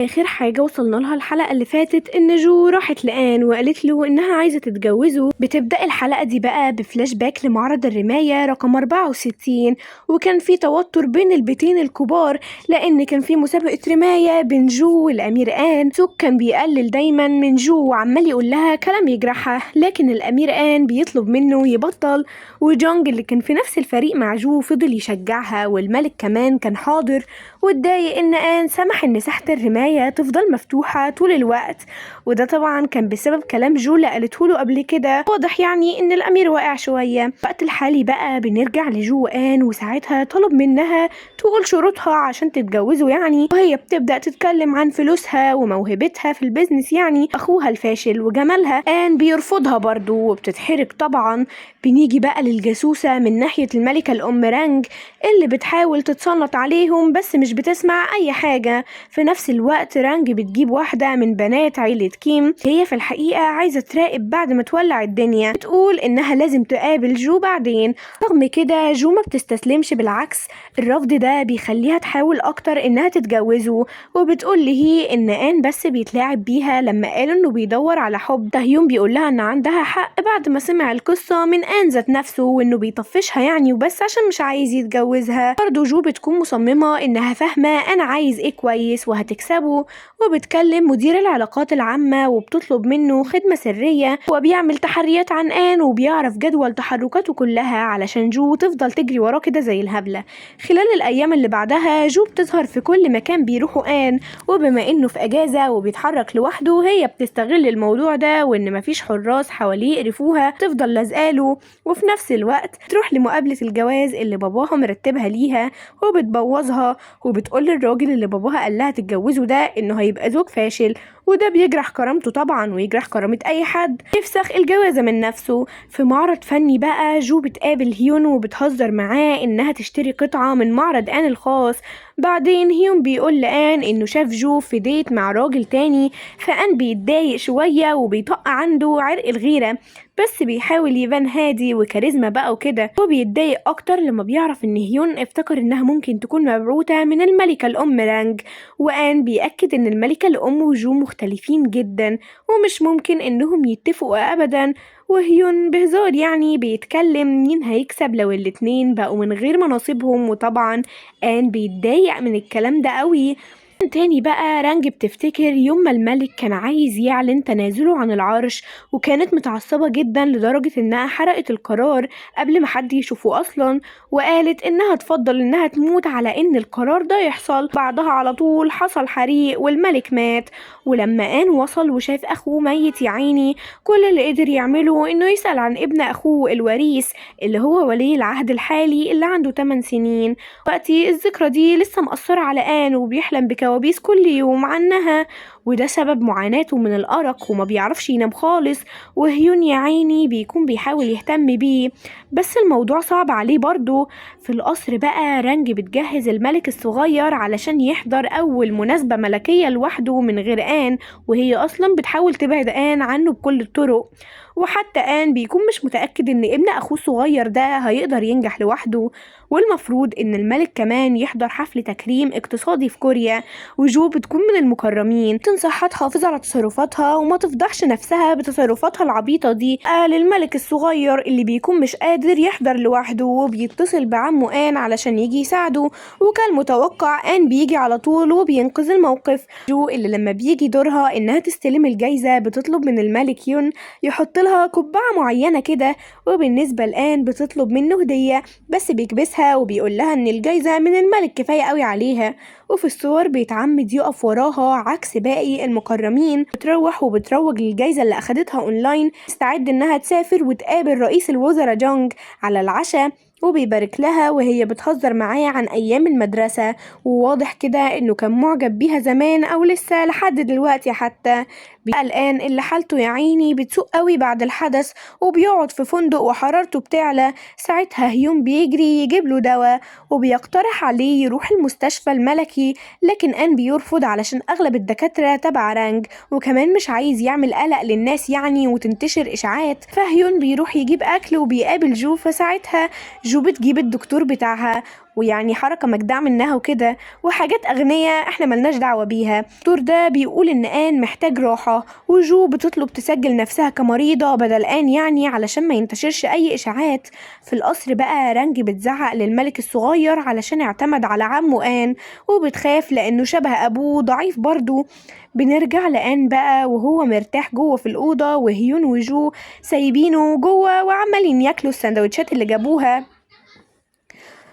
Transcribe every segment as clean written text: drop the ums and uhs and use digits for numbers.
آخر حاجة وصلنا لها الحلقة اللي فاتت إن جو راحت لآن وقالت له إنها عايزة تتجوزه. بتبدأ الحلقة دي بقى بفلاش باك لمعرض الرماية رقم 64، وكان في توتر بين البيتين الكبار لأن كان في مسابقة رماية بين جو والأمير آن. سوك كان بيقلل دايما من جو وعمال يقول لها كلام يجرحها، لكن الأمير آن بيطلب منه يبطل، وجونج اللي كان في نفس الفريق مع جو فضل يشجعها، والملك كمان كان حاضر واتضايق إن آن سمح إن ساحة الرماية تفضل مفتوحة طول الوقت، وده طبعا كان بسبب كلام جو اللي قالته له قبل كده. واضح يعني إن الأمير واقع شوية. وقت الحالي بقى بنرجع لجو وآن، وساعتها طلب منها تقول شروطها عشان تتجوزه يعني، وهي بتبدأ تتكلم عن فلوسها وموهبتها في ال business يعني أخوها الفاشل وجمالها. آن بيرفضها برضو وبتتحرج طبعا. بنيجي بقى للجاسوسة من ناحية الملكة الأم رانج اللي بتحاول تتسلط عليهم بس مش بتسمع أي حاجة. في نفس الوقت رانج بتجيب واحدة من بنات عيلة كيم، هي في الحقيقة عايزة تراقب بعد ما تولع الدنيا، بتقول إنها لازم تقابل جو بعدين. رغم كده جو ما بتستسلمش، بالعكس الرفض ده بيخليها تحاول أكتر إنها تتجوزه، وبتقول لهي إن آن بس بيتلاعب بيها لما قال إنه بيدور على حب. تهيون بيقول لها إن عندها حق بعد ما سمع القصة من آن ذات نفسه وإنه بيطفشها يعني وبس عشان مش عايز يتجوزها. برضه جو بتكون مصممة إنها فاهمة أنا عايز إيه كويس وهتكسبه، وبتكلم مدير العلاقات العامة وبتطلب منه خدمة سرية، وبيعمل تحريات عن آن وبيعرف جدول تحركاته كلها علشان جو تفضل تجري وراه كده زي الهبلة. خلال الأيام اللي بعدها جو بتظهر في كل مكان بيروحوا آن، وبما إنه في أجازة وبيتحرك لوحده هي بتستغل الموضوع ده وإن مفيش حراس حواليه يقرفوها، تفضل لازقاله، وفي نفس الوقت تروح لمقابلة الجواز اللي باباها مرتبها ليها وبتبوظها، وبتقول للراجل اللي باباها قال لها تتجوزه ده إنه هيبقى زوج فاشل، وده بيجرح كرامته طبعا ويجرح كرامة أي حد، يفسخ الجوازة من نفسه. في معرض فني بقى جو بتقابل هيون وبتهزر معاه إنها تشتري قطعة من معرض آن الخاص. بعدين هيون بيقول لآن إنه شاف جو في date مع راجل تاني، فآن بيتضايق شوية وبيطق عنده عرق الغيرة، بس بيحاول يبان هادي وكاريزما بقى وكده. وبيتضايق أكتر لما بيعرف إن هيون افتكر إنها ممكن تكون مبعوثة من الملكة الأم رانج، وآن بيأكد إن الملكة الأم وجو مختلفين جدا ومش ممكن إنهم يتفقوا أبدا. وهيون بهزار يعني بيتكلم مين هيكسب لو الاتنين بقوا من غير مناصبهم، وطبعا آن بيتضايق من الكلام ده قوي. تاني بقى رانج بتفتكر يوم ما الملك كان عايز يعلن تنازله عن العرش، وكانت متعصبة جدا لدرجة انها حرقت القرار قبل ما حد يشوفه اصلا، وقالت انها تفضل انها تموت على ان القرار ده يحصل. بعدها على طول حصل حريق والملك مات، ولما آن وصل وشاف اخوه ميت يا عيني كل اللي قدر يعمله انه يسأل عن ابن اخوه الوريث اللي هو ولي العهد الحالي اللي عنده 8 سنين. وقتي الذكرى دي لسه مأثرة على آن وبيحلم بكوابيس كل يوم عنها، وده سبب معاناته من الأرق وما بيعرفش ينام خالص. وهيون يا عيني بيكون بيحاول يهتم بيه بس الموضوع صعب عليه برضه. في القصر بقى رانج بتجهز الملك الصغير علشان يحضر أول مناسبة ملكية لوحده من غير آن، وهي أصلا بتحاول تبعد آن عنه بكل الطرق، وحتى آن بيكون مش متأكد إن ابن أخوه الصغير ده هيقدر ينجح لوحده. والمفروض إن الملك كمان يحضر حفل تكريم اقتصادي في كوريا، وجو بتكون من المكرمين. تنصحها تحافظ على تصرفاتها وما تفضحش نفسها بتصرفاتها العبيطة دي. قال الملك الصغير اللي بيكون مش قادر يحضر لوحده وبيتصل بعمه آن علشان يجي يساعده، وكان متوقع آن بيجي على طول وبينقذ الموقف. جو اللي لما بيجي دورها إنها تستلم الجايزة بتطلب من الملك يون يحط لها قبعة معينة كده، وبالنسبة لآن بتطلب منه هدية بس بيكبسها وبيقول لها إن الجايزة من الملك كفاية قوي عليها. وفي الصور بيتعمد يقف وراها عكس باقي المكرمين. بتروح وبتروج للجايزة اللي أخدتها أونلاين، تستعد إنها تسافر وتقابل رئيس الوزراء جونج على العشاء، وبيبارك لها وهي بتهزر معاه عن أيام المدرسة، وواضح كده إنه كان معجب بيها زمان أو لسه لحد دلوقتي حتى. قلقان اللي حالته يا عيني بتسوء قوي بعد الحدث، وبيقعد في فندق وحرارته بتعلى. ساعتها هيون بيجري يجيب له دواء وبيقترح عليه يروح المستشفى الملكي، لكن آن بيرفض علشان أغلب الدكاترة تبع رانج، وكمان مش عايز يعمل قلق للناس يعني وتنتشر إشاعات. فهيون بيروح يجيب أكل وبيقابل جو، فساعتها جو بتجيب الدكتور بتاعها ويعني حركة مجدعة منها وكده، وحاجات أغنياء احنا ملناش دعوة بيها. الدكتور ده بيقول إن آن محتاج راحة، وجو بتطلب تسجل نفسها كمريضة بدل آن يعني علشان ما ينتشرش أي إشاعات. في القصر بقى رانج بتزعق للملك الصغير علشان اعتمد على عمه آن، وبتخاف لأنه شبه أبوه ضعيف برضه. بنرجع لآن بقى وهو مرتاح جوه في الأوضة، وهيون وجو سايبينه جوه وعمالين ياكلوا السندوتشات اللي جابوها.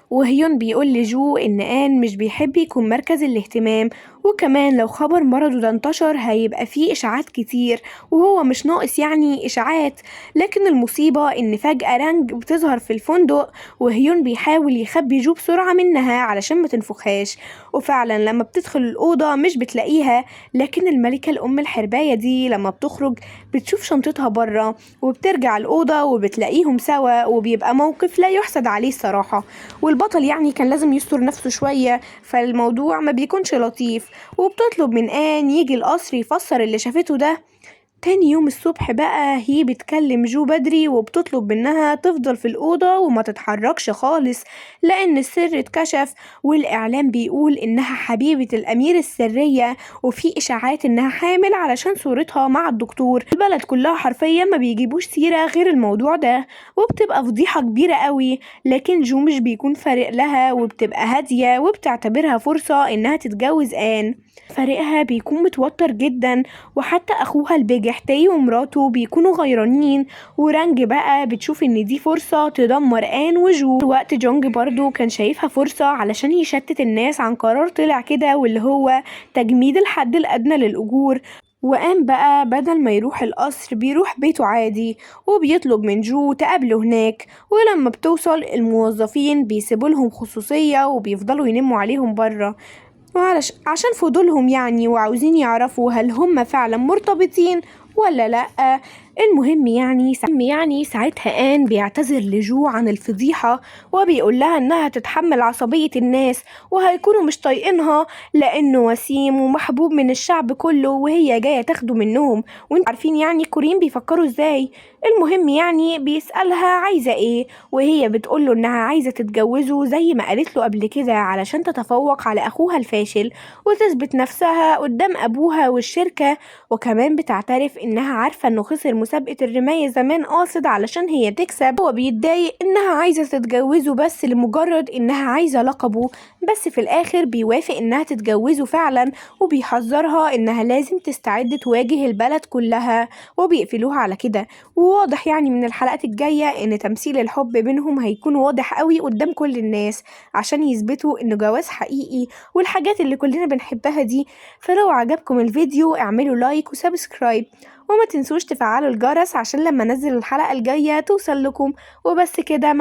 وهيون بيقول لجو إن آن مش بيحب يكون مركز الاهتمام، وكمان لو خبر مرضه ده انتشر هيبقى فيه إشاعات كتير، وهو مش ناقص يعني إشاعات. لكن المصيبة إن فجأة رانج بتظهر في الفندق، وهيون بيحاول يخبي جو بسرعة منها علشان ما تنفخهاش، وفعلا لما بتدخل الأوضة مش بتلاقيها. لكن الملكة الأم الحرباية دي لما بتخرج بتشوف شنطتها بره، وبترجع الأوضة وبتلاقيهم سوا، وبيبقى موقف لا يحسد عليه الصراحة. والبطل يعني كان لازم يستر نفسه شوية، فالموضوع ما بيكونش لطيف. وبتطلب من آن يجي القصر يفسر اللي شافته ده. تاني يوم الصبح بقى هي بتكلم جو بدري وبتطلب منها تفضل في الأوضة وما تتحركش خالص، لأن السر اتكشف والإعلام بيقول إنها حبيبة الأمير السرية، وفي إشاعات إنها حامل علشان صورتها مع الدكتور. البلد كلها حرفيا ما بيجيبوش سيرة غير الموضوع ده، وبتبقى فضيحة كبيرة قوي. لكن جو مش بيكون فارق لها، وبتبقى هادية وبتعتبرها فرصة إنها تتجوز آن. فريقها بيكون متوتر جدا، وحتى أخوها البجح تاي ومراته بيكونوا غيرانين. ورانج بقى بتشوف ان دي فرصة تدمر آن وجو. وقت جونج برضو كان شايفها فرصة علشان يشتت الناس عن قرار طلع كده، واللي هو تجميد الحد الأدنى للأجور. وقام بقى بدل ما يروح القصر بيروح بيته عادي، وبيطلب من جو تقابله هناك. ولما بتوصل الموظفين بيسيبوا لهم خصوصية وبيفضلوا ينموا عليهم بره، عشان فضولهم يعني، وعاوزين يعرفوا هل هم فعلا مرتبطين ولا لأ. المهم يعني ساعتها آن بيعتذر لجو عن الفضيحة، وبيقول لها إنها تتحمل عصبية الناس وهيكونوا مش طايقينها لأنه وسيم ومحبوب من الشعب كله، وهي جاية تاخده منهم، وانتوا عارفين يعني الكوريين بيفكروا ازاي. المهم يعني بيسألها عايزة ايه، وهي بتقوله انها عايزة تتجوزه زي ما قالت له قبل كده علشان تتفوق على اخوها الفاشل وتثبت نفسها قدام ابوها والشركة. وكمان بتعترف انها عارفة انه خسر مسابقة الرماية زمان قاصد علشان هي تكسب. هو بيتضايق انها عايزة تتجوزه بس لمجرد انها عايزة لقبه، بس في الاخر بيوافق انها تتجوزه فعلا، وبيحذرها انها لازم تستعد تواجه البلد كلها، وبيقفلوها على كده. وواضح يعني من الحلقات الجاية ان تمثيل الحب بينهم هيكون واضح قوي قدام كل الناس عشان يثبتوا انه جواز حقيقي والحاجات اللي كلنا بنحبها دي. فلو عجبكم الفيديو اعملوا like و subscribe، وما تنسوش تفعلوا الجرس عشان لما انزل الحلقة الجاية توصل لكم. وبس كده.